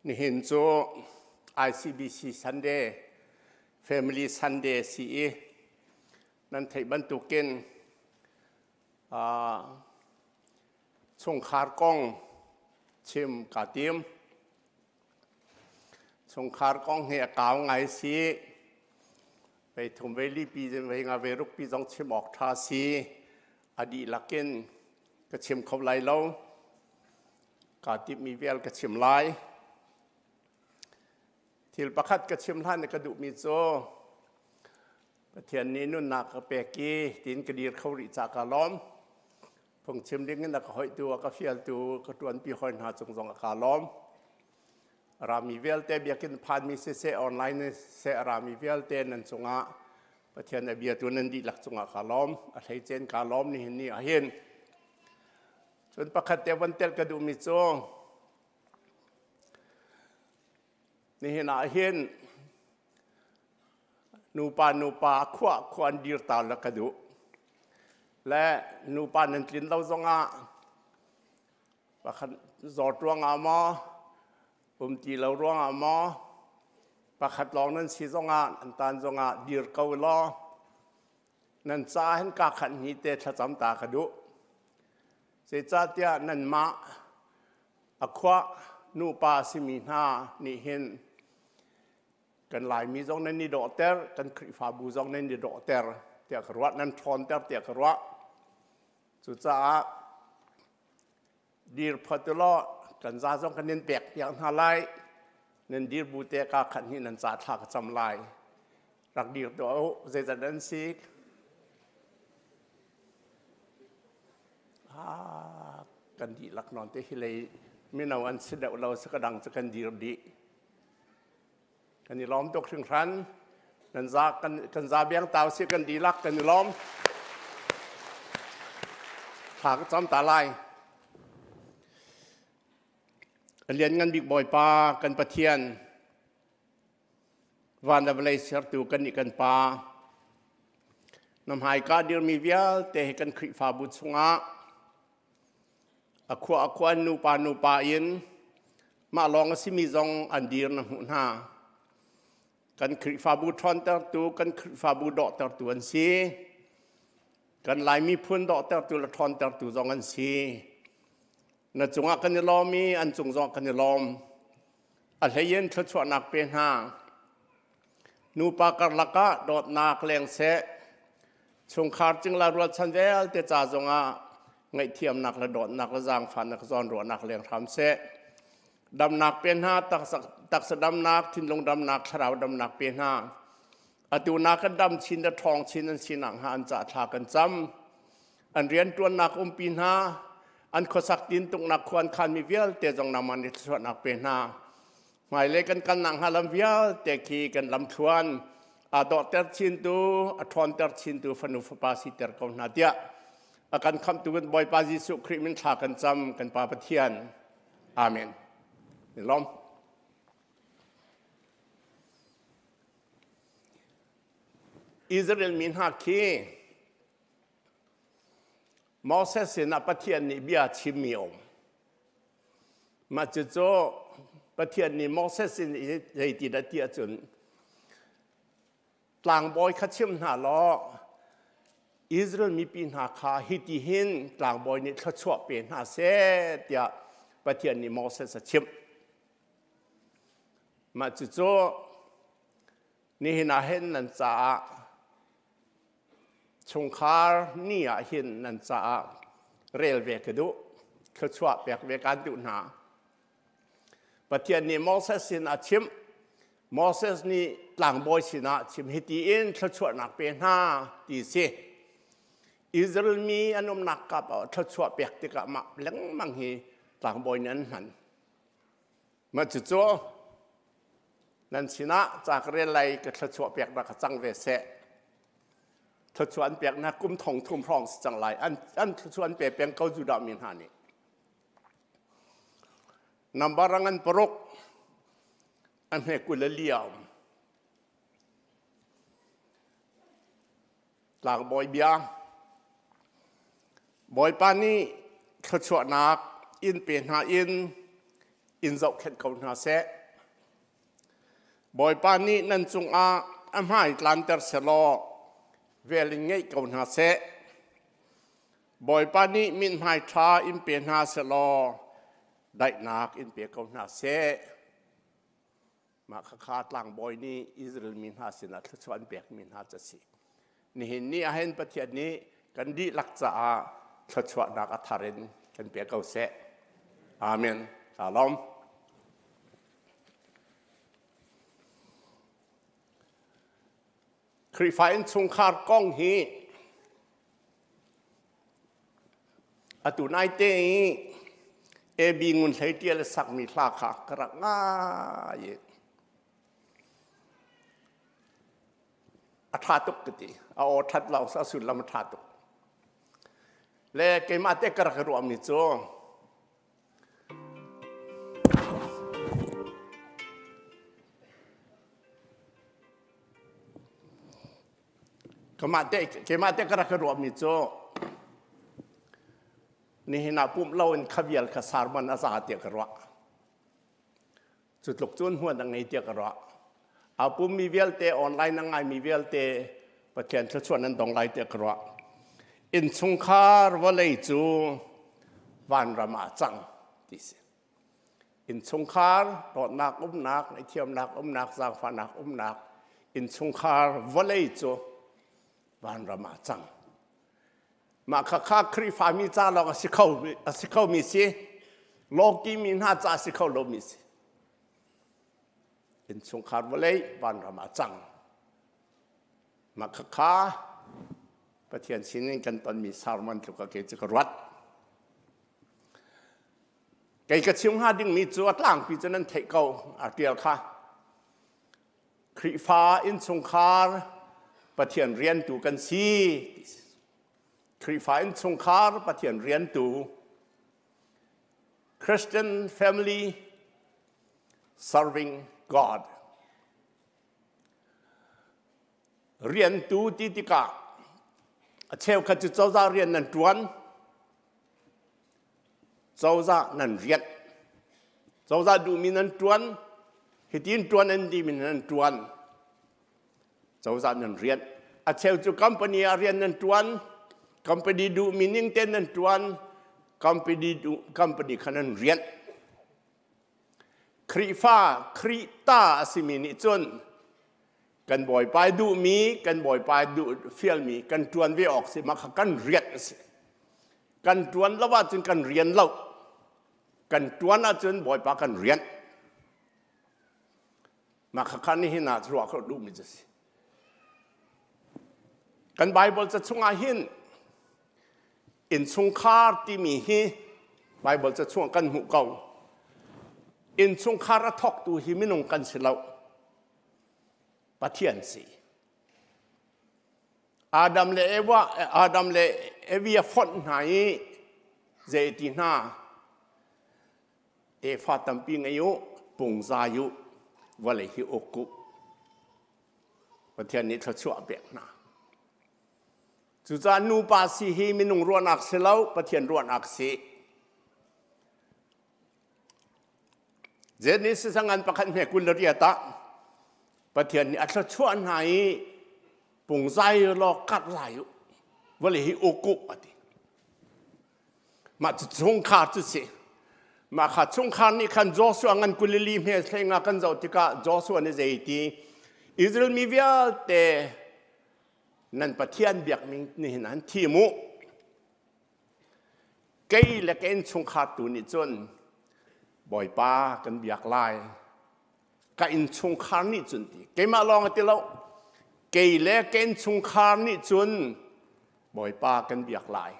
Nihin cu ICBC Sunday, Family Sunday si i nan theih bantukin chungkhar kong chim kaa tim. Chungkhar kong hi a kau ngai si. Vei thum vei li pi vei nga vei ruk pi zong chim awk ṭha si. A dihlak in ka chim kho lai lo. Kaa timhmi vial ka chim lai. Thil pakhat ka chim hlan i ka duhmi cu Pathian nih nunnak ka pek i tiin ka dir kho rih ca ka lawm. Phungchim ding in a ka hoihtu, a ka fialtu, ka ṭuanpi hawi hna cung zong a ka lawm. Rami vialte biakinn phanmi siseh, online siseh, rami vialte nan cungah Pathian a biatu nan dihlak cungah ka lawm. A hleicen ka lawm nihin ni ahhin. Cun pakhat te von tel ka duhmi cu nihin ah hin nupa nupa khua khua an dir ta la ka duh. Le nupa nan tlin lo zongah pakhat zawt ruangah maw um ti lo ruangah maw pakhat lawng nan si zongah an tan zongah dir ko law Nan ca hin kaa khat hni te thlacam ta ka duh. Zeicahtiah nanmah a khua nupa simi hna nih hin kan Laimi zong nan i dawhter, kan Khrihfabu zong nan i dawhter tiah ka ruah, nan ṭhawnter tiah ka ruah. Cucaah dir phot u law kan za zong kan in pek piak hna lai. Nan dir bu te kaa khat hnih nan ca thla ka cam lai. Rak dir tuah u, zeizat an si? Ah, kan dihlak nawn te hi lei mino an si deuh lo si ka dang cu kan dir dih. Kan i lawm tuk hringhran. Kan za kan kan za biang tau si kan dihlak kan i lawm. Thla ka cam ta lai. A lianngan bik Bawipa kan Pathian van le vawlei sertu kannih kan Pa na hmaika dirmi vialte hi kan Khrihfabu chungah a khua a khua nupa nupa in mah lawng a simi zong an dir na hmuh hna. Kan Khrihfabu ṭhawntertu, kan Khrihfabu dawhtertu an si. Kan Lai miphun dawhtertu le ṭhawntertu zong an si. Na cungah kan i lawm i an cung zong kan i lawm. A hleiin thluachuahnak pe hna. Nupa karlak ah dawtnak leng seh. Chungkhar cingla rualchan vialte ca zongah ngaihthiamnak le dawtnak le zaangfahnak zawnruahnak leng hram seh. Damnak pe hna, taksa damnak, thinlung damnak, thlarau damnak pe hna. Atu na kan dam chin le ṭhawng chin an sinak hnga an ca thla kan cam. An rianṭuannak umpi hna, an khuasak tintuknak khua an khanmi vialte zong nangmah nih thluachuahnak pe hna. Hmailei kan kalnak hnga lam vialte khi kan lamthluan aa dawhter chintu, a ṭhawnter chintu fanu fapa siter ko hna tiah a kan khamhtu kan Bawipa Jesuh Khrih min thla kan cam kan Pa Pathian. Amen. Lawm. Israel mi hna khi Moses sinah Pathian nih bia chimmi a um. Mah cucu Pathian nih Moses sin i zeiti dah ti ahcun tlangbawi kha chim hna law Israel mipi hna kha hiti hin tlangbawi nih thluachuah pe hna seh tiah Pathian nih Moses a chimh. Mah cucu nihin ah hin nan caah chungkhar ni ah hin nan caah rel ve ka duh thluachuah pek ve kaan duh hna. Pathian nih Moses sin a chimh. Moses nih tlangbawi sinah chim hiti in thluachuahnak pe hna ti si. Israel mi an umnak kap ah thluachuah pek tikah mah lengmang hi tlangbawi nih an hman. Mah cucu nan sinah ca ka rel lai ka thluachuah peknak ka cang ve seh. Thluachuah an peknak kum thong thum hrawng si cang lai. An, an thluachuah an pe peng ko Judah mi hna nih. Number ngan paruk a hme 20 le li a um. Tlangbawi bia. Bawipa nih thluachuahnak in pe hna in in zohkhenh ko hna seh. Bawipa nih nan cungah a hmai tlanter selaw vel in ngeih ko hna seh. Bawipa nih mithmai ṭha in pe hna selaw daihnak in pe ko hna seh. Mah khakha tlangbawi nih Israel mi hna sinah thluachuah an pekmi hna cu a si. Nihin ni ahhin Pathian nih kan dihlak caah thluachuahnak a thar in kan pe ko seh. Amen. Kaa lawm. Khrihfa innchungkhar kong hi atu naite i AB Ngun Hlei Ṭial a sakmi hla kha ka rak ngai i a ṭha tuk ka ti. A aw ṭhat lo a sullam a ṭha tuk. Le keimah te ka rak i ruahmi cu Keimah te ka rak i ruahmi cu nihin ah pumh loin kha vial kha sermon a za tiah ka ruah. Cu tluk cun hmuan a ngei tiah ka ruah. Aa pummi vialte, online a ngaimi vialte Pathian thluachuah nan dong lai tiah ka ruah. Innchungkhar vawlei cu vanram ah cang ti si. Innchungkhar dawtnak umnak, ngaihthiamnak umnak, zaangfahnak umnak, innchungkhar vawlei cu vanram ah cang. Mah khakha Khrihfami ca lawng a si kho a si khomi si, lawki mi hna ca a si kho lomi si. Innchungkhar vawlei vanram ah cang. Mah khakha Pathian sinin kan tonmi sermon tluk ah kei cu ka ruat. Kei ka chim hnga dingmi cu a tlangpi cu nan theih ko a ṭial kha. Khrihfa innchungkhar Pathian riantu kan si. Khrihfa innchungkhar Pathian riantu Christian family serving God. Riantu ti tikah a cheukhat cu cozah rian nan ṭuan, Cozah nan rianh. Cozah duhmi nan ṭuan. Hitin ṭuan an timi nan ṭuan. Cozah nan rianh. A cheu cu company ah rian nan ṭuan. Company duhmi ning tein nan ṭuan. Company, duh, company kha nan rianh. Khrihfa, Khrihta a simi nih cun kan bawipa duhmi, kan bawipa duh fialmi kan ṭuan ve awk si, mah kha kan rianh a si. Kan ṭuan lo ahcun kan rian lo. Kan ṭuan ahcun Bawipa kan rian. Mah khakha nihin ah ruah ka duhmi cu si. Kan Bible ca chungah hin innchungkhar timi hi Bible ca chungah kan hmuh ko. Innchungkhar a thawktu hi minung kan si lo. Pathian si. Adam le Eva Adam le Evi a fonh hna i zei ti hna tefa tampi ngei u pungzai u vawlei hi uk u Pathian nih thluachuah a pek hna cucaah nupa si hi minung ruahnak si lo Pathian ruahnak si Genesis ngan pakhat hme 28 ah Pathian nih a thluachuah hna i pungzai law karh lai u vawlei hi uk u a ti. Mah cu chungkhar cu si. Mah kha chungkhar nih khan Joshua ngan 24 hme thlenga kan zoh tikah Joshua nih zei ti Israel mi vialte nan Pathian biakning nihin an thim u. Kei le ka innchungkhar tu nih cun Bawipa kan biak lai. Ka innchungkhar nih cun ti. Keimah lawng a ti lo. Kei le ka innchungkhar nih cun Bawipa kan biak lai.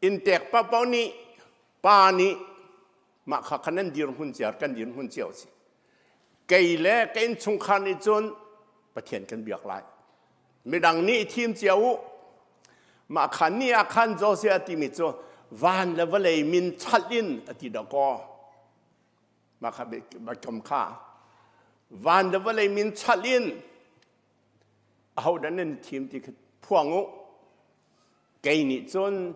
Inntek paohpaoh nih pa nih mah kha khan nan dirhmun cio kan dirhmun cio si. Kei le ka innchungkhar nih cun Pathian kan biak lai. Midang nih thim cio u. Mah khan ni ah khan Josiah timi cu van le vawlei min chalh in a ti dakaw. Mah kha biakam kha van le vawlei min chalh in ahodah nan thim ti kha phuang u. Kei nih cun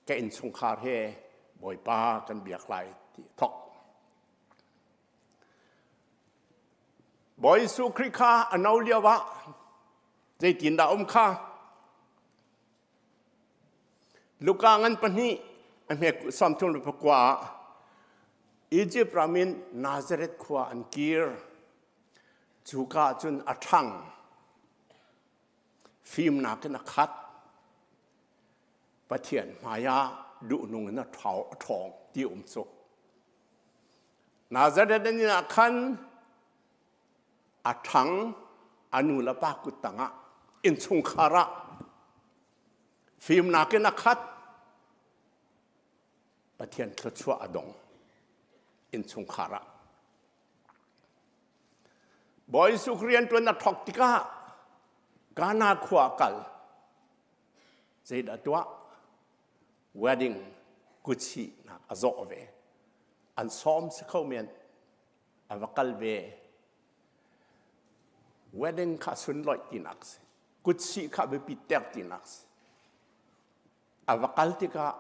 ka innchungkhar he Bawipa kan biak lai ti thok. Bawi Jesuh Khrih kha a no lio ah zeitindah um kha? Luka ngan pahnih a hme 33 le pakua ah Egypt ram in Nazareth khua an kir. Cuka ah cun a ṭhang. Fimnak in a khat. Pathian hmai ah duhnung in a ṭhawng ti um cu. Nazareth in ah khan a ṭhang a nu le pa kut tangah innchungkhar ah fimnak in a khat. Pathian thluachuah a dong innchungkhar ah. Bawi Jesuh rianṭuan a thawk tikah Kana khua a kal. Zeidah tuah? Wedding kutsihnak a zawh ve. An sawm si kho men. A va kal ve. Wedding kha sunlawih tinak si. Kutsih kha biapi ter tinak si. A va kal tikah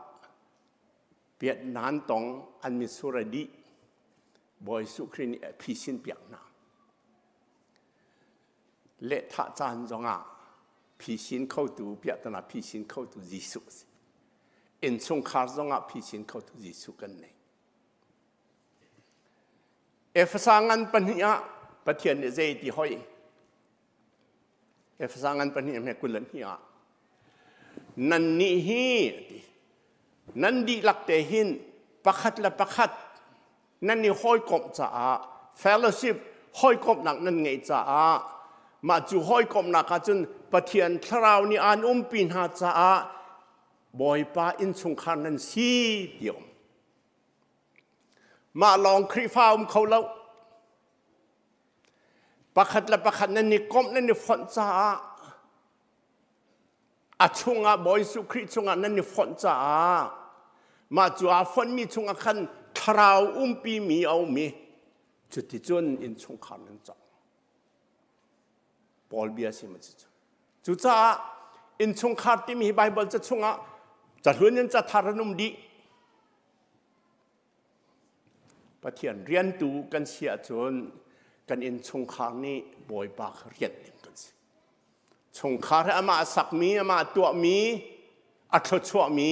piat nan tong an mitsur a dih. Bawi Jesuh Khrih nih a phisin piak hna. Lehthah caan zongah phisin khotu piahtana phisin khotu Jesuh a si. Innchungkhar zongah phisin khotu Jesuh kan nei. Efesa ngan pahnih ah Pathian nih zei ti hoi? Efesa ngan pahnih hme 22 ah nan nih hi ti nan dihlak te hin pakhat le pakhat nan i hawikomh caah fellowship hawikomhnak nan ngeih caah mah cu hawikomhnak ah cun Pathian thlarau nih aan umpi hna caah Bawipa innchungkhar nan si ti um. Mah lawng Khrihfa um kho lo. Pakhat le pakhat nan i komh nan i fonh caah a chungah Bawi Jesuh Khrih chungah nan i fonh caah mah cu aa fonhmi chungah khan thlarau umpimi a um i cuticun innchungkhar nan cang. Paul bia si ma cu. Cucaah innchungkhar timi hi Baibal ca chungah cahlun in cathar an um dih. Pathian riantu kan si ahcun kan innchungkhar nih Bawipa kha rianh ding kan si. Chungkhar hi amah sakmi, amah tuahmi, a thluachuahmi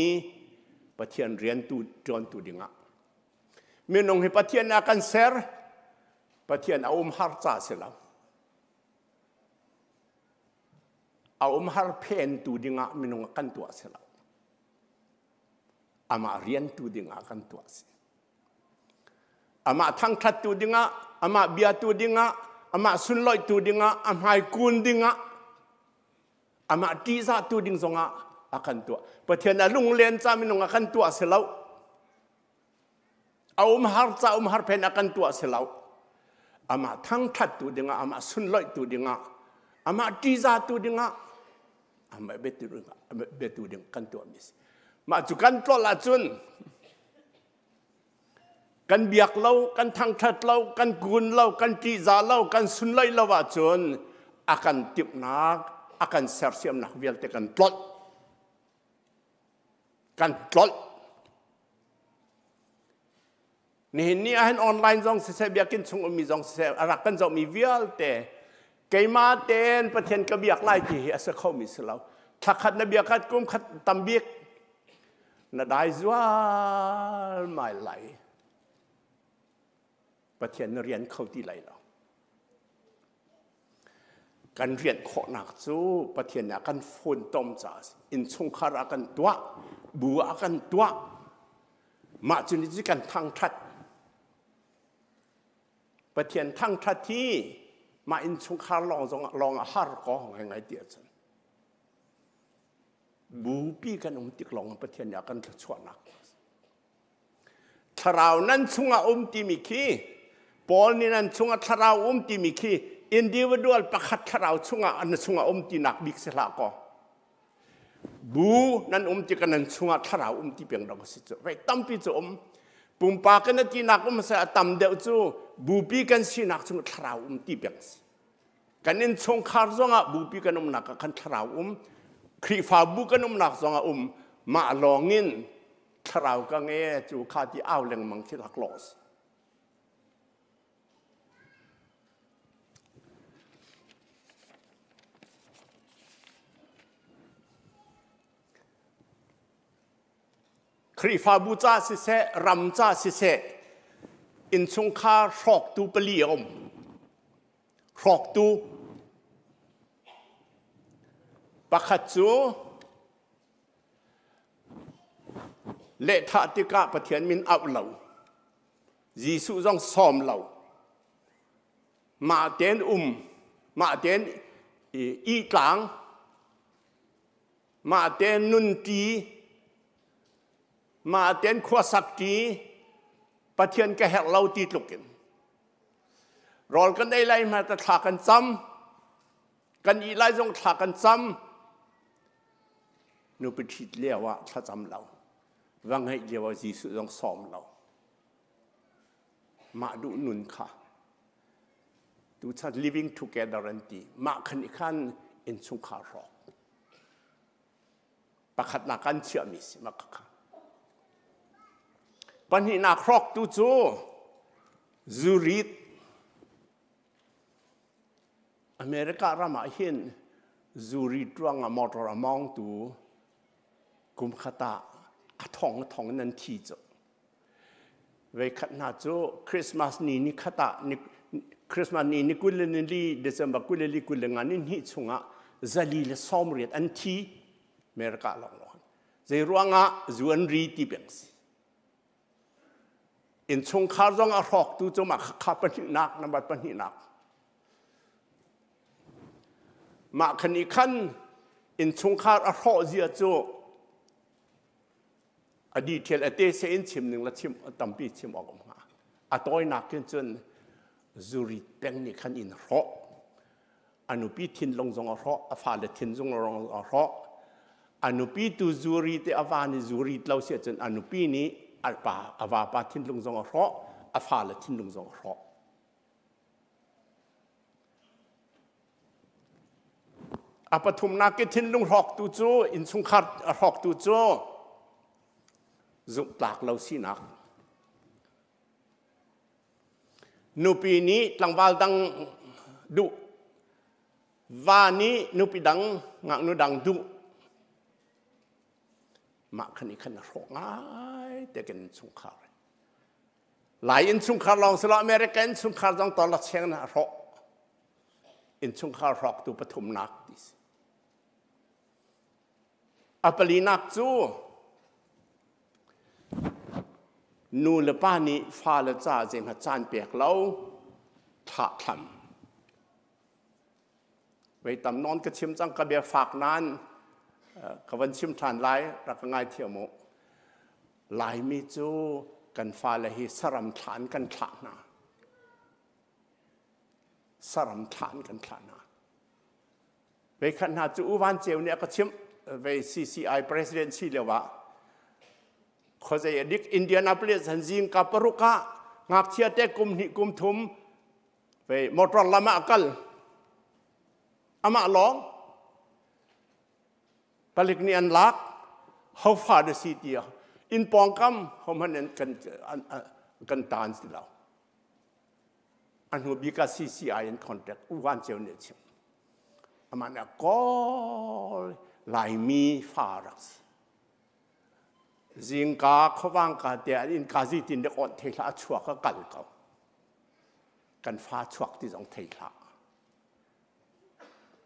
Pathian riantu ṭuantu dingah. Minung hi Pathian a kan ser, Pathian a umhar ca si lo. A umhar phentu dingah minung a kan tuah si lo. Amah riantu dingah kan tuah si. Amah thangṭhattu dingah, amah biatu dingah, amah sunlawihtu dingah, a hmaikun dingah, amah ṭihzahtu ding zongah a kan tuah. Pathian a lunglen ca minung a kan tuah si lo. A umhar ca umhar phen a kan tuah si lo. Amah thangṭhattu dingah, amah sunlawihtu dingah, amah ṭihzahtu dingah, amah biatu ding kan tuahmi si. Mah cu kan tlolh ahcun Kan biak lo, kan thangṭhat lo, kan kun lo, kan ṭihzah lo, kan sunlaih lo ahcun a kan timhnak, a kan sersiamnak vialte kan tlolh. Kan tlolh. Nihin ni ahhin online zong siseh, biakinn chung ummi zong siseh, a rak kan zohmi vialte keimah tein Pathian ka biak lai ti hi a si khomi si lo. Thla khat na biak khat kum khat tam bik na dai zualmai lai. Pathian na rian kho ti lai lo. Kan rian khawhnak cu Pathian nih a kan funtom caah innchungkhar a kan tuah, bu a kan tuah. Mah cu ni cu kan thangṭhat. Pathian thangṭhat hi mah innchungkhar lawng zong lawng a har ko ngai ti ahcun. Bupi kan um tik lawng Pathian nih a kan thluachuahnak. Thlarau nan chungah um timi khi Paul nih nan chungah thlarau um timi khi individual pakhat thlarau chungah an chungah um tinak bik si hlah kaw. Bu nan um tikah nan chungah thlarau um ti peng dong si cu. Vei tampi cu um. Pumpak kan tinak um se a tam deuh cu bupi kan sinak chung thlarau um ti peng si. Kan innchungkhar zongah bupi kan umnak ah khan thlarau um. Khrihfabu kan umnak zongah um. Mah lawngin Thlarau ka nge cu kha ti au lengmang khi laklawh si. Khrihfabu ca siseh, ram ca siseh, innchungkhar hrawktu pali a um. Hrawktu pakhat cu lehthah tikah Pathian min auh lo, Jesuh zong sawm lo, mah tein um, mah tein i tlang, mah tein nunṭi, mah tein khuasakṭi, Pathian ka herh lo ti tluk in. Rawl kan ei lai hmanh ta thla kan cam, kan ih lai zong thla kan cam. Nupi ṭhit lio ah thlacam lo, va ngeih lio ah Jesuh zong sawm lo. Mah duh nun kha tuchan living together an ti. Mah khan i khan innchungkhar hrawk. Pakhatnak kan chiahmi si mah kha. Pahnihnak hrawktu cu zurit. America ram ah hin zurit ruangah motor a mawngtu kum khat ah a thong a thong in an thi cu. Veikhat hna cu Christmas ni ni khat ah Christmas ni ni 24 December 24 25 ni hnih chungah 180 an thi America lawnglawng. Zei ruangah zu an ri ti peng si. Innchungkhar zong a hrawktu cu mah kha pahnihnak number pahnihnak. Mah khan i khan innchungkhar a hrawh zia cu a detail a te se in chim ning la chim tampi chim awk um hnga. A tawinak kin cun zuri peng nih khan in hrawh. A nupi thinlung zong a hrawh, a fale thinlung zong a hrawh. A nupi tu zuri te a va nih zuri lo si ahcun a nupi nih a pa a vapa thinlung zong a hrawh, a fale thinlung zong a hrawh. A pathumnak i thinlung hrawktu cu innchungkhar a hrawktu cu zumhtlak lo sinak. Nupi nih tlangval dang duh, va nih nupi dang, ngaknu dang duh. Mah khan i khan a hrawk ngai te kan innchungkhar. Lai innchungkhar lawng si lo America innchungkhar zong tawlak cheng na hrawk. Innchungkhar hrawktu pathumnak ti si. A palinak cu nu le pa nih fale ca zeihmanh caan pek lo thlahthlam. Vei tam nawn ka chim cang ka bia fak nain ka van chim ṭhan lai rak ka ngaithiam u. Laimi cu kan fale hi saram thla in kan thlah hna. Saram thla in kan thlah hna. Veikhat hna cu U Van Ceu nih a ka chimh vei CCI president si lio ah khuazei a dik Indianapolis han zing ka paruk ah ngakchia te kum hnih kum thum vei motor lam ah a kal amah lawng palik nih an lak how far na si ti in pawngkam hohmanh an kan kan tan si lo A hnu bik ah CCI in contact U Van Ceu nih a chimh. Amah nih a kawl Laimi fa rak si. Zingka khuavangka te an innka zitin dek awnh thei hlah a chuak a kal ko. Kan fa chuak ti zong thei hlah.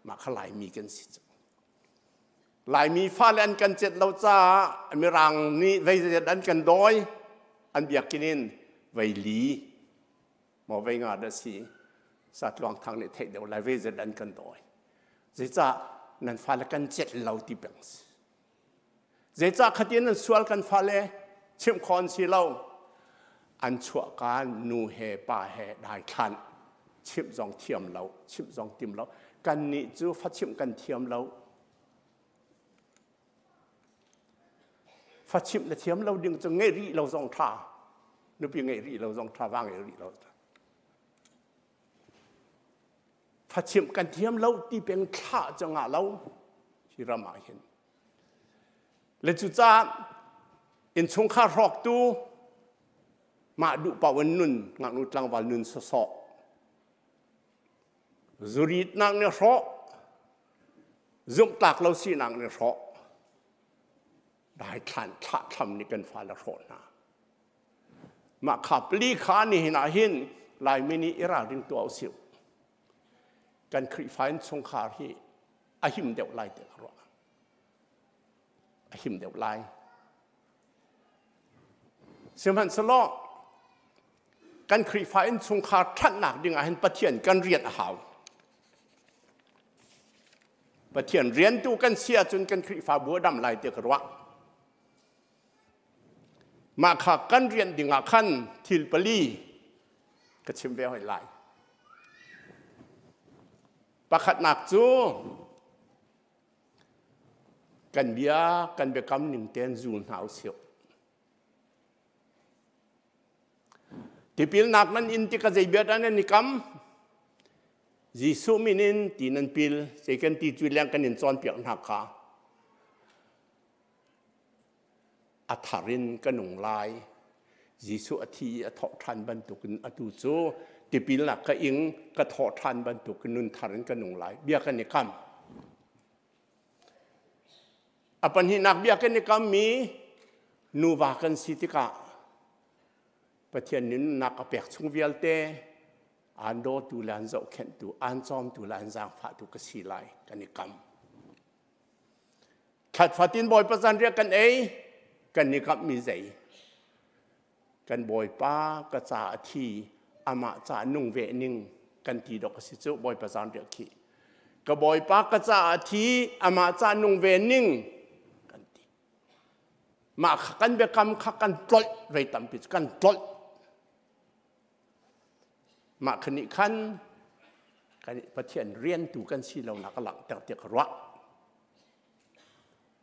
Mah kha Laimi kan si cu. Laimi fale an kan cet lo caah Mirang nih veizet an kan dawi an biakinn in vei li maw vei nga dah si satluang thang nih theih deuh lai veizet an kan dawi zeicah nan fale kan cet lo ti peng si zeicah khatin an sual kan fale chimh khawh an si lo an chuahka nu he pa he daithlan chimh zong thiam lo chimh zong tim lo kannih cu fa chimh kan thiam lo fa chimh na thiam lo ding cu ngeih rih lo zong tha nupi ngeih rih lo zong tha va ngeih rih lo fa chimh kan thiam lo ti peng thlah cu ngah lo hi ram ah hin le cucaah. Innchungkhar hrawktu mah duh paoh in nun ngaknu tlangval nun sawsawh. Zuritnak nih hrawh, zumhtlak lo sinak nih hrawh, daithlan thlahthlam nih kan fale hrawh hna. Mah kha pali kha nihin ah hin Laimi nih i ralring tuah usih. Kan Khrihfa innchungkhar hi a him deuh lai ti ka ruah. A him deuh lai. Sihmanhsehlaw kan Khrihfa innchungkhar ṭhatnak ding ah hin Pathian kan rian a hau. Pathian riantu kan si ahcun kan Khrihfabu a dam lai ti ka ruah. Mah kha kan rian ding ah khan thil pali ka chim ve hoi lai. Pakhatnak cu kan bia kan biakam ning tein zul hna usih. Tipilnak nan in tikah zei bia dah nan i kam? Jesuh min in ti nan pil, zei kan ti cu leng kan in cawnpiak hna kha. A thar in ka nung lai. Jesuh a thi i a thawh ṭhan bantukin atu cu tipilnak ka ing, ka thawh ṭhan bantukin nun thar in ka nung lai. Bia kan i kam. A pahnihnak bia kan i kammi nuva kan si tikah Pathian nih nunnak a pek chung vialte aan dawtu le aan zohkhenhtu, aan cawmtu le aan zaangfahtu ka si lai kan i kam. Thlat fatin Bawipa zanriah kan ei, kan i kamhmi zei? Kan Bawipa ka ca a thi, amah ca nung ve ning kan ti dok a si cu Bawipa zanriah khi. Ka Bawipa ka ca a thi, amah ca nung ve ning kan ti. Mah kha kan biakam kha kan tlolh vei tampi cu kan tlolh. Mah kha nih khan kan Pathian riantu kan si lonak a langhter tiah ka ruah.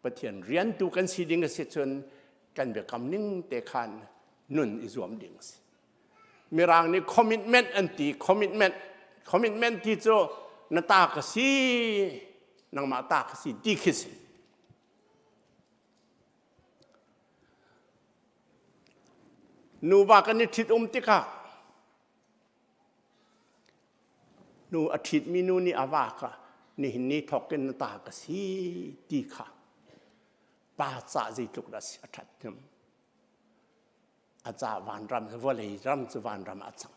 Pathian riantu kan si ding a si cun kan biakam ning te khan nun i zuam ding a si. Mirang nih commitment an ti commitment commitment ti cu na ta ka si nangmah ta ka si ti khi si. Nuva kan i ṭhit um tikah nu a ṭhitmi nu nih a va kha nihin ni thawk in na ta ka si ti kha pa cah zeitluk dah a ṭhat hnem. A ca vanram vawlei ram cu vanram ah a cang.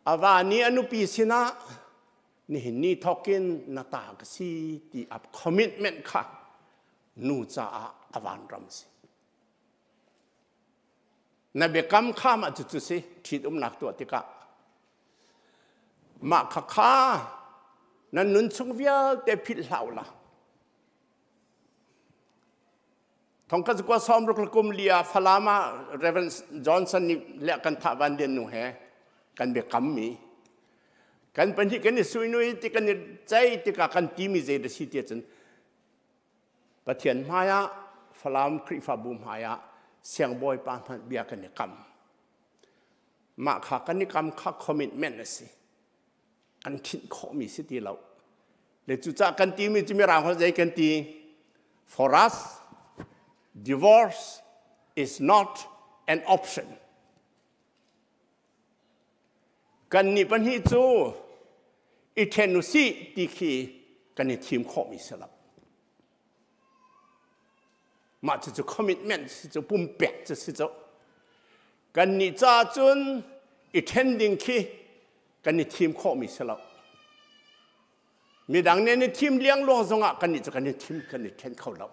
A va nih a nupi sinah nihin ni thawkin na ta ka si ti a commitment kha nu caah a vanram si. Na biakam kha mah cucu si ṭhitumnak tuah tikah mah kha kha nan nun chung vialte philh hlah u la. Thongkhat zakua sawmruk le kum li ah Falam ah Reverend Johnson nih le kan thah Van Lian nu he kan biakam mi kan pahnih kan i suinui ti kan i cei tikah kan timi zei da si ti cun Pathian hmai ah Falam Khrihfabu hmai ah siangbawi pa hmanh bia kan i kam mah kha kan i kam kha commitment a si kan ṭhinh khawhmi si ti lo. Le cucaah kan timi cu Mirang holh zei kan ti? For us, divorce is not an option. Kan nih pahnih cu i ṭhen usih ti khi kan i thim khawhmi si lo. Mah cucu commitment si cu pumpek cu si cu. Kan nih caah cun i ṭhen ding khi kan i thim khawhmi si lo. Midang nih an i thim liangluang zongah kannih cu kan i thim kan i ṭhen kho lo.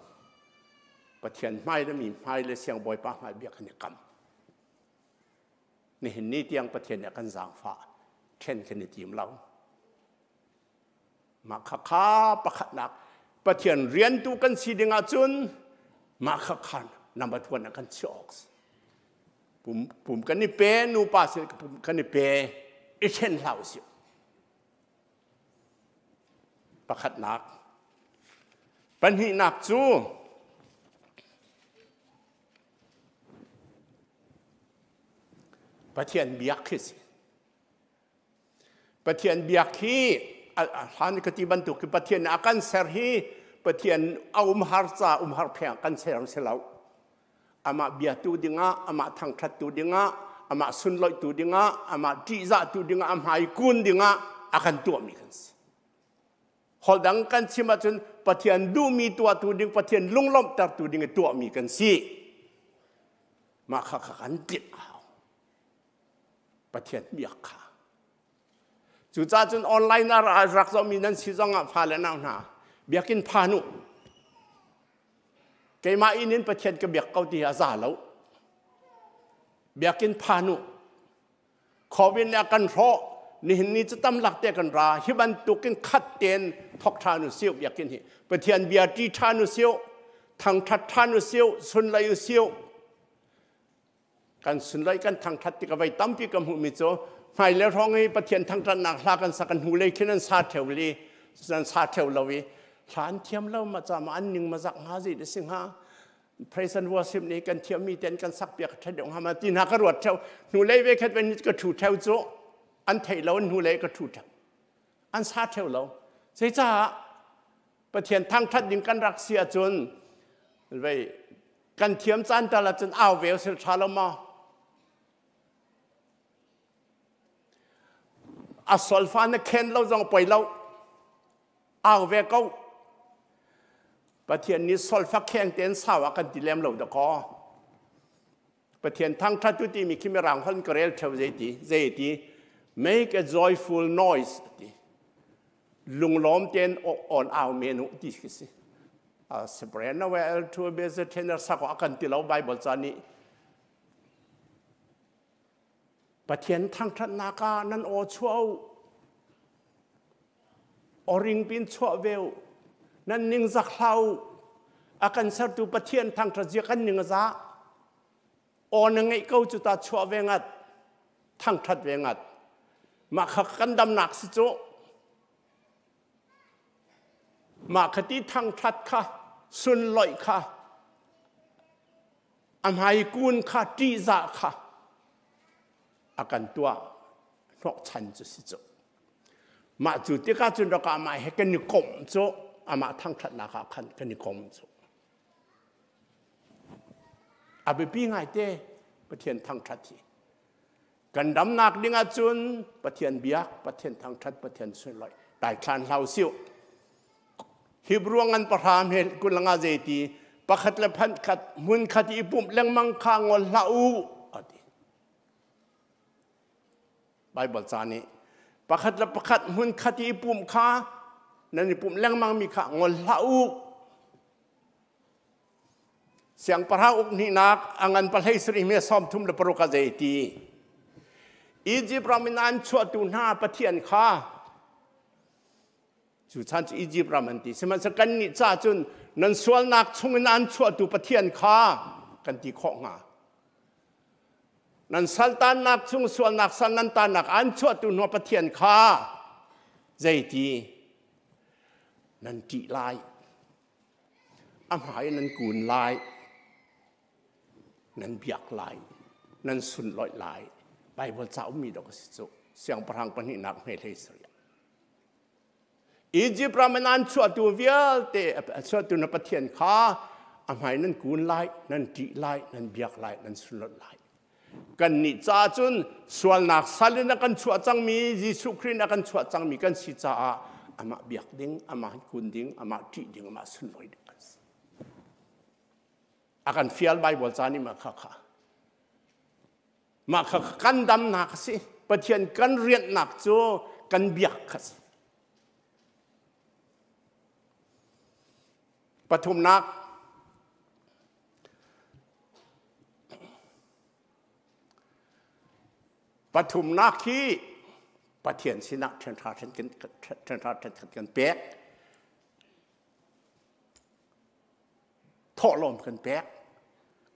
Pathian hmai le mi hmai le siangbawipa hmai bia kan i kam. Nihin ni tiang Pathian nih a kan zaangfah ṭhen kan i tim lo. Mah khakha pakhatnak Pathian riantu kan si ding ahcun mah khakha number one ah kan chiah awk si. Pum, pum kan i pe, nupa sin pum kan i pe, i ṭhen hlah usih. Pakhatnak. Pahnihnak cu Pathian biak khi si. Pathian biak hi hlan ka ti bantuk Pathian a kan ser hi Pathian a umhar ca umhar pheng kan ser si lo. Amah biatu dingah, amah thangṭhattu dingah, amah sunloihtu dingah, amah ṭihzahtu dingah, a hmai kun dingah a kan tuahmi kan si. Holh dang kan chim ahcun Pathian duhmi tuahtu ding, Pathian lunglawmhtertu ding i tuahmi kan si. Mah kha kha kan tlinh a hau. Pathian biak kha. Cucaah cun online ah rak zohmi nan si zongah fale nau hna biakinn phan u. Keimah inn in Pathian ka biak ko ti a za lo. Biakinn phan u. Covid nih a kan hrawh. Nihin ni cu tam lak te kan ra. Hi bantukin khat tein thok ṭhan u siu biakinn hi. Pathian bia ṭi ṭhan u siu. Thangṭhat ṭhan u siu. Sunlei u siu. Kan sunlei kan thangṭhat tik a voi tampi ka hmuhmi cu hmailei hrawng i Pathian thangṭhatnak hla kan sak kan hnulei khin an sa ṭheo li an sa ṭheo lo i hla an thiam lo ma ca ma an ning ma zak hnga zei da si hnga praise and worship nih kan thiammi ten kan sak piak ṭha deuh hnga ma ti hna ka ruat ṭheo hnulei ve khat ven ka ṭhu ṭheo cu an theih lo an hnulei ka ṭhu ṭheo an sa ṭheo lo zeicah Pathian thangṭhat ding kan rak si ahcun vei kan thiam caan tal ahcun au ve sil ṭha lo maw? A solfa na khen lo zong poi lo. Au ve ko. Pathian nih solfa kheng tein sau ah kan ti lem lo dakaw. Pathian thangṭhat tu timi khi mirang hon ka rel ṭheo zei ti zei ti make a joyful noise ti lunglawm tein on au men u ti khi si Sebrena we el tu be ze thener sako akan ti lo Bible ca nih Pathian thangṭhatnak ah nan aw chuah u Oring pin chuah ve u nan ning zak hlah u a kan sertu Pathian thangṭhat zia kan ning a za aw na ngeih ko cu ta chuah ve ngat thangṭhat ve ngat mah kha kan damnak si cu mah kha ti thangṭhat kha sunloih kha a hmai kun kha ṭihzah kha a kan tuah hnawhchan cu si cu mah cu tikah cun rak amah he kan i komh cu amah thangṭhatnak ah khan kan i kom cu A biapi ngaite Pathian thangṭhat hi. Kan damnak ding ahcun Pathian biak, Pathian thangṭhat, Pathian sunlawih daithlan hlau siu. Hebrew ngan pahra he kulanga zeiti pakhat le phan khat hmun khat i pumh lengmang kha ngol hlah u ati. Bible ca nih pakhat le pakhat hmun khat i pumh kha nan i pumh lengmang mi kha ngol hlah u Siangpahrang uk hnihnak a ngan pahlei sarih me 36 a zei ti. Egypt ram in an chuahtu hna Pathian kha cu chan cu Egypt ram an ti. Sihmanhsehlaw kannih ca cun nan sualnak chungin an chuahtu Pathian kha kan ti khawh hnga. Nan saltannak chung sualnak sal nan tannak an chuahtu hna Pathian kha zeiti nan ṭih lai. A hmai nan kun lai, nan biak lai, nan sunlawih lai. Baibal ca ummi dawh a si cu. Siangpahrang pahnihnak hme hlei sarih. Egypt ram in an chuahtu vialte chuahtu na Pathian kha a hmai nan kun lai, nan ṭih lai, nan biak lai, nan sunlawih lai. Kannih caah cun sualnak sal in a kan chuah cangmi Jesuh Khrih in a kan chuah cangmi kan si caah amah biak ding, amah kun ding, amah ṭih ding, amah sunlawi ding kan si. A kan fial Bible ca nih mah kha kha. Mah kha kan damnak a si. Pathian kan rianhnak cu kan biak kha si. Pathumnak, Pathumnak hi Pathian sinah ṭhenhra ṭhenkhat kan pek. Thawhlawm kan pek.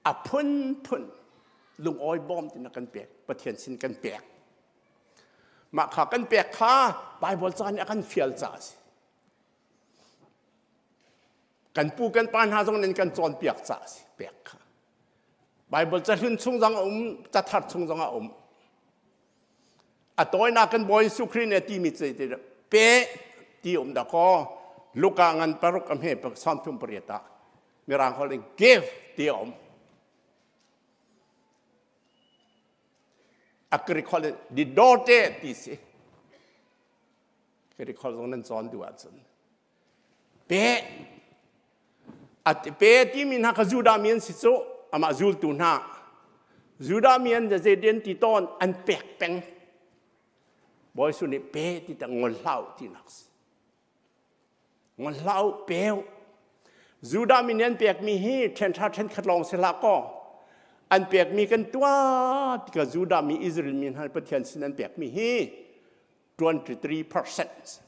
A phunphun lungawi bawm tina kan pek. Pathian sin kan pek. Mah kha kan pek kha Bible ca nih a kan fial caah a si. Kan pu kan pa hna zong nih kan cawnpiak caah a si pek kha. Bible cahlun chung zong a um, cathar chung zong a um. A tawinak kan Bawi Jesuh Khrih nih a timi cu pe ti um dah kaw. Luka ngan paruk a hme 38 ah Mirang holh in give ti a um. A Greek holh in didote ti si. Greek holh zong nan cawn duh ahcun. Pe a pe timi hna kha Judah mi an si cu amah zultu hna Judah mi an zeiden ti tawn an pek peng. Bawi Jesuh nih pe ti ta ngol hlah u tinak si. Ngol hlah u pe u. Judah mi nih an pekmi hi ṭhenṭha ṭhenkhat lawng si hlah kaw an pekmi kan tuah tikah Judah mi Israel mi hna Pathian sin an pekmi hi 23%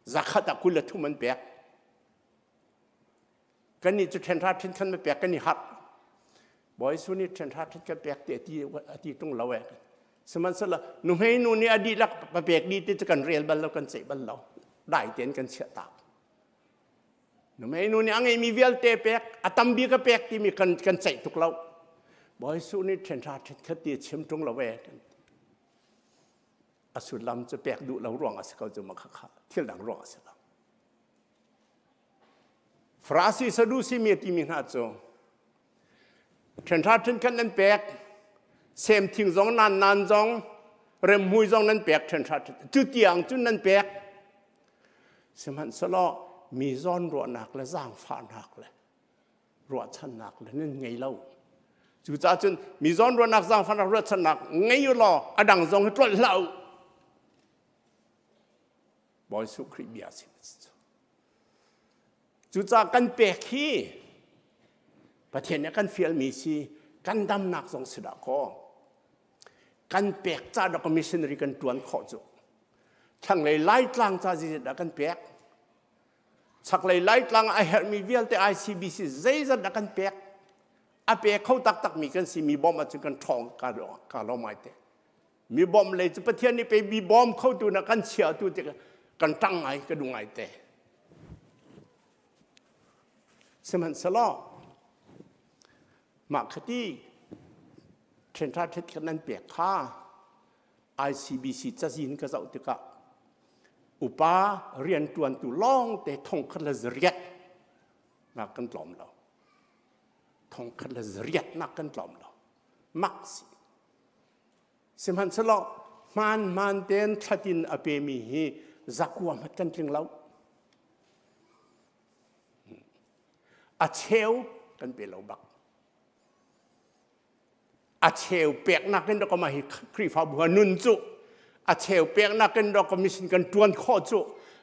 zakhat ah 23 an pek. Kannih cu ṭhenhra ṭhenkhat na pek kan i harh. Bawi Jesuh nih ṭhenhra ṭhenkhat pek ti a ti ṭung lo eh. Sihmanhsehlaw nuhmei nu nih a dihlak pa pek dih ti cu kan rel bal lo, kan ceih bal lo. Dai tein kan chiah tak. Nuhmei nu nih a ngeimi vialte pek, a tam bik a pek timi kan kan ceih tuk lo. Bawi Jesuh nih ṭhenhra ṭhenkhat ti a chim ṭung lo eh. A sullam cu pek duh lo ruang a si ko cu ma kha thil dang ruang a si lo. Farasi Sadusi mi a timi hna cu ṭhenhra ṭhenkhat nan pek, semthing zong nan nan zong remhmui zong nan pek ṭhenhra cu tiang cun nan pek. Sihmanhsehlaw mi zawn ruahnak le zaangfahnak le ruahchannak le nan ngei lo. Cucaah cun mi zawn ruahnak zaangfahnak ruahchannak ngei u law a dang zong hi tlolh hlah u. Bawi Jesuh Khrih bia a si. Cucaah kan pek hi Pathian nih kan fialmi si kan damnak zong si dah kaw kan pek ca dah missionary kan tuan khawh cu thlanglei Laitlang ca zeizat dah kan pek chaklei Laitlang a herhmi vialte ICBC zeizat dah kan pek a pe kho taktakmi kan si mi bawmh ahcun kan ṭhawng ka lawm ai te Mi bawmh lei cu Pathian nih pei mi bawm khotu na kan chiatu ti kan ṭang ngai ka duh ngai te. Sihmanhsehlaw mah khati ṭhenṭha ṭhet khat nan pek kha ICBC cazin ka zoh tikah upa rianṭuantu lawng te 1008 nak kan tlawm lo. 1008 nak kan tlawm lo. Mak si. Sihmanhsehlaw hmaanhmaan tein thlatin a pemi hi zakua hmat kan tling lo. A cheu kan pe lo bak. A cheu peknak in dawk hi Khrihfabu ha nun cu a cheu peknak in dawk mission kan tuan khawh cu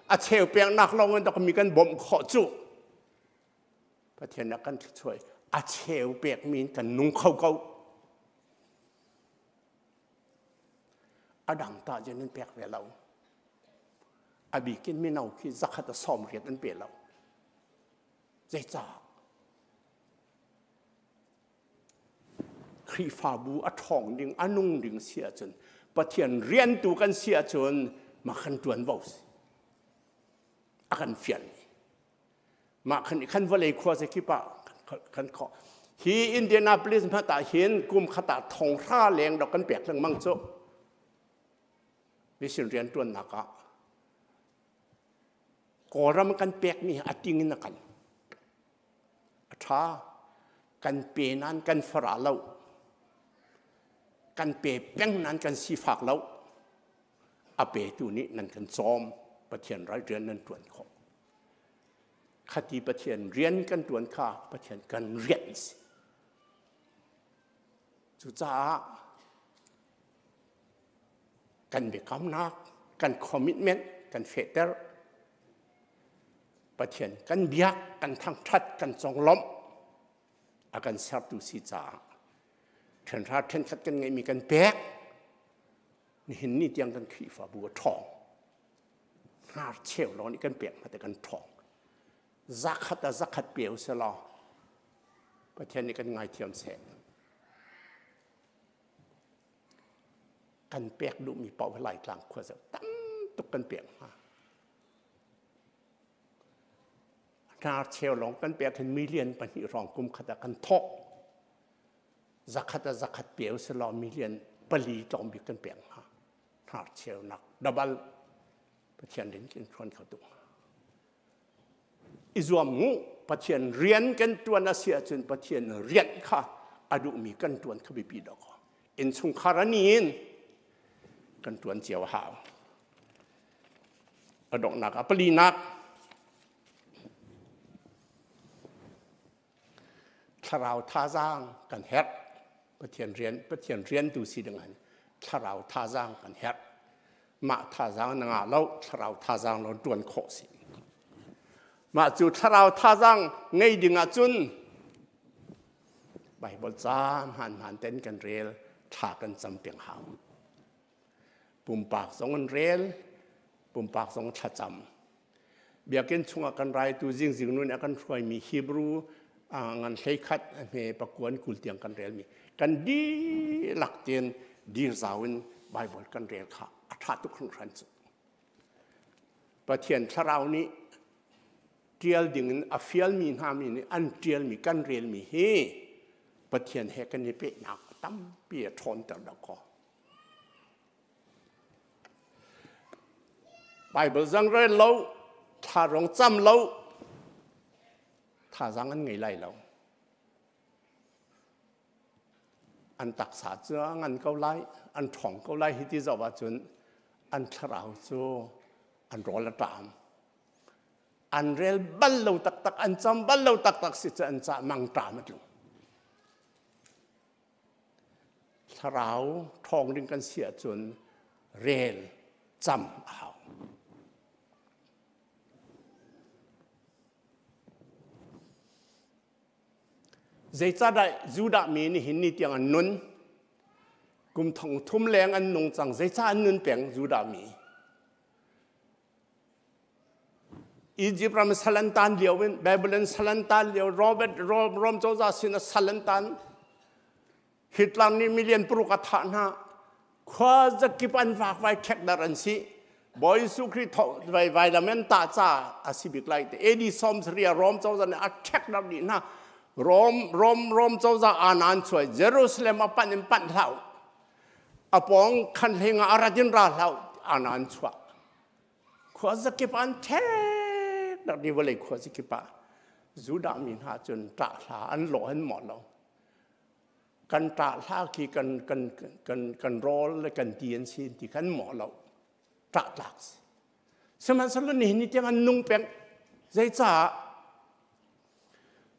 a cheu peknak lawng in dawk mi kan bawmh khawh cu Pathian nih kan thluachuah a cheu pekmi in kan nung kho ko. A dang ta jen an pek ve lo. A bikin mino khi zakhat a 80 an pe lo. Zeicah? Khrihfabu a ṭhawng ding, a nung ding si ahcun Pathian riantu kan si ahcun mah kan ṭuanvo si. A kan fial. Mah khan khan vawlei khua zakip ah kan khawh. Hi Indianapolis hmat ah hin kum khat ah 5,000 leng dok kan pek lengmang cu. Mission rian tuannak ah Kawlram kan pekmi a ting in a kan. A tha. Kan pe nan kan fara lo. Kan pe peng nan kan sifak lo. A petu nih nan kan cawm. Pathian ral rian nan tuan khawh. Khati Pathian rian kan ṭuan kha Pathian kan rian si. Cucaah kan biakamnak, kan commitment kan fehter. Pathian kan biak, kan thangṭhat, kan conglawmh a kan sertu si caah ṭhenhra ṭhenkhat kan ngeihmi kan pek. Nihin ni tiang kan Khrihfabu a ṭhawng. Hnarcheu lawng nih kan pek hmate kan ṭhawng. Zakhat ah zakhat pe u sih law Pathian nih kan ngaithiam seh. Kan pek duhmi paoh hi Laitlang khua zoh tam tuk kan pek hna. Hnarcheu lawng kan pek hin 2 million hrawng kum khat ah kan thawh. Zakhat ah zakhat pe u sih law 4 million tlawm bik kan pek hna. Hnarcheunak dabal Pathian rin kan ṭuan kho tuk. I zuam mu. Pathian rian kan tuan a si ahcun Pathian rian kha a duhmi kan tuan kha biapi dawk. Innchungkhar a ni in kan tuan cio a hau. A donghnak a palinak, thlarau thazaang kan herh. Pathian rian, Pathian rian tu si ding an thlarau thazaang kan herh. Mah thazaang na ngah lo, thlarau thazaang lo tuan khawh si. Mah cu thlarau thazaang ngei ding ahcun Bible ca hmaan hmaan ten kan rel, thla kan cam peng hau. Pumpak zong an rel, pumpak zong thlacam. Biakinn chungah kan raitu zingzing nun a kan hruaimi Hebrew ngan 11 hme pakuan 20 tiang kan relmi kan dihlak tein dir zau in Bible kan rel kha a ṭha tuk hringhran cu. Pathian thlarau nih ṭial dingin a fialmi hna mi nih an ṭialmi kan relmi hi Pathian he kan i pehnak tampi a ṭhawnter deuh ko. Bible zang rel lo, thla rong cam lo, thazaang an ngei lai lo. An taksa cu a ngan ko lai, an ṭhawng ko lai hi ti zoh ahcun an thlarau cu an rawl a ṭam. An rel bal lo taktak, an cam bal lo taktak si cu an cah mangṭam a tlung. Thlarau ṭhawng ding kan si ahcun rel cam a hau. Zeicahdah Judah mi nih hin ni tiang an nun? Kum 3000 leng an nung cang. Zeicah an nun peng Judah mi? Egypt ram sal an tan lio in Babylon sal an tan lio Robert Rom cozah sin a sal an tan. Hitler nih million paruk a thah hna. Khua zakip an vakvai ṭhekdar an si. Bawi Jesuh Khrih vai vailam an tah ca a si bik lai te. AD 70 Rom cozah nih a ṭhekdar dih hna. Rom Rom Rom cozah anan chuai Jerusalem a panh in panh hlah. A pawng khan hleng ah a rat in ra hlah anan chuah. Khua zakip an ṭhekdar dih vawlei khua zakip ah Judah mi hna cun ṭah hla an lawh an mawh lo. Kan ṭah hla khi kan kan kan kan rawl le kan ti an si ti kan mawh lo. Ṭah tlak si. Sihmanhsehlaw nihin ni tiang an nung peng. Zeicah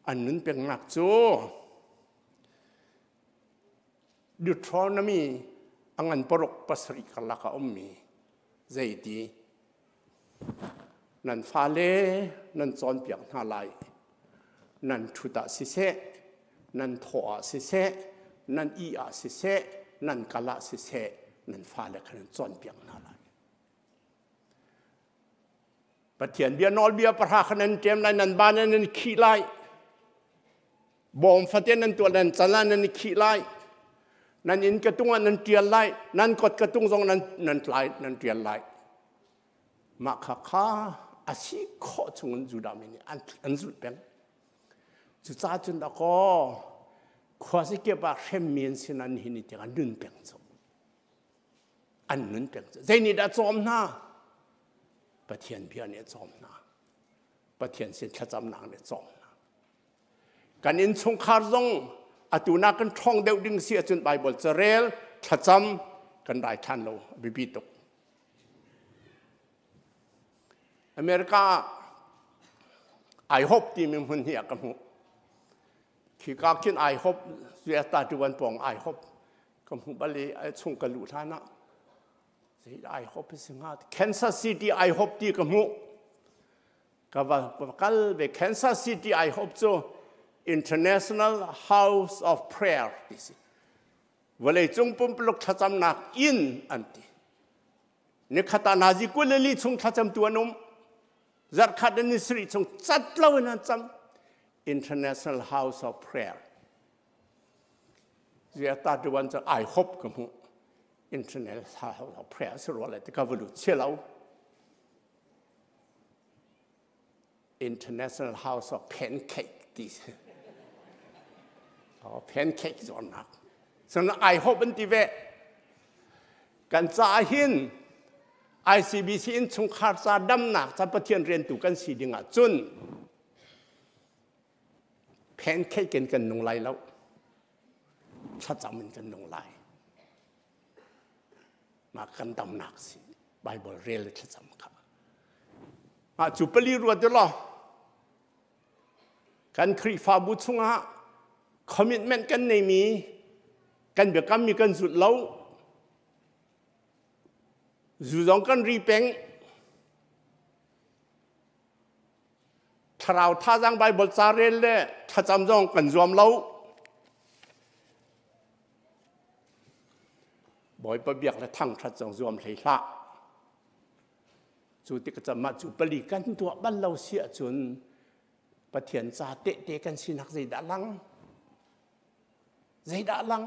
an nun pengnak cu Deuteronomy a ngan 6 7 karlak a ummi zeiti nan fale nan cawnpiak hna lai. Nan ṭhut ah siseh, nan thawh ah siseh, nan ih ah siseh, nan kal ah siseh, nan fale kha nan cawnpiak hna lai. Pathian bia nawlbia pahra kha nan ṭem lai, nan ban nan khih lai. Bawm fate nan tuah nan can ah nan i khih lai. Nan inn ka tung ah nan ṭial lai. Nan kot ka tung zong nan nan tlai nan ṭial lai. Mah kha kha a si khawh chungin Judah mi nih an an zulh peng. Cucaah cun dakaw khuazakip ah hremmi an si nan hin i tiang an nun peng cu. An nun peng cu. Zei nih dah cawm hna? Pathian bia nih a cawm hna. Pathian sin thlacamnak nih a cawm hna. Kan innchungkhar zong atu nak kan ṭhawng deuh ding si ahcun Baibal carel, thlacam kan raithan lo a biapi tuk. America ah IHOP timi hmun hi a ka hmuh. Khika khin IHOP US 31 pawng IHOP ka hmuh bal i chung ka luh hlan ah zei IHOP si hnga Kansas City IHOP ti ka hmuh. Ka va kal ve. Kansas City IHOP cu International House of Prayer ti si. Vawleicung pumpuluk thlacamnak inn an ti. Nikhat ah nazi 24 chung thlacamtu an um. Zarhkhat in ni sarih chung cat lo in an cam. International House of Prayer. Ziata tuan cu IHOP ka hmuh. International House of Prayer si rua le ti ka va lut si lo. International House of Pancake ti si. Oh, pancake zuarnak. Cun IHOP an ti ve. Kan caah hin ICBC in chungkhar ca damnak ca Pathian riantu kan si ding ah cun. Pancake in kan nung lai lo. Thlacam in kan nung lai. Mah kan damnak si. Bible rel le thlacam kha. Mah cu pali ruat law kan Khrihfabu chungah commitment kan neimi kan biakammi kan zulh lo zu zong kan ri peng thlarau thazaang Bible ca rel le thlacam zong kan zuam lo Bawipa biak le thangṭhat zong zuam hlei hlah Cu tik cam ah cu pali kan tuah bal lo si ahcun Pathian ca tehte kan sinak zeidah lang? Zeidah lang?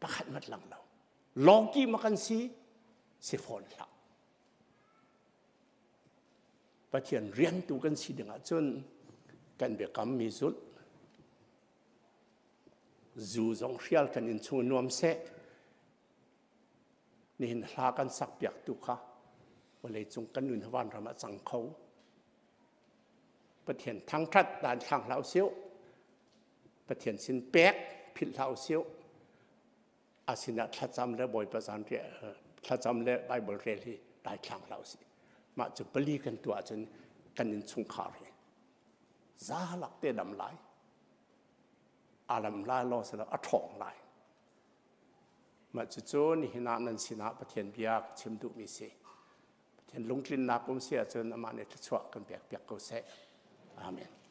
Pakhat mat lang lo. Lawki ma kan si, si fawn hlah. Pathian riantu kan si ding ahcun kan biakam mi zulh zu zong hrial kan in chung nuam seh Nihin hla kan sakpiaktu kha vawleicung kan nun vanram ah cang kho. Pathian thangṭhat dan thlang hlah usih. Pathian sin pek philh hlah usih. A sinah thlacam le Bawipa zan thlacam le Bible rel hi dai thlang hlah usih. Mah cu pali kan tuah ahcun kan innchungkhar hi za lak te dam lai. A lam lai law silo a ṭhawng lai. Mah cucu nihin ah nan sinah Pathian bia ka chim duhmi si. Pathian lungtlinnak um si ahcun amah nih thluachuah kan pek piak ko seh. Amen.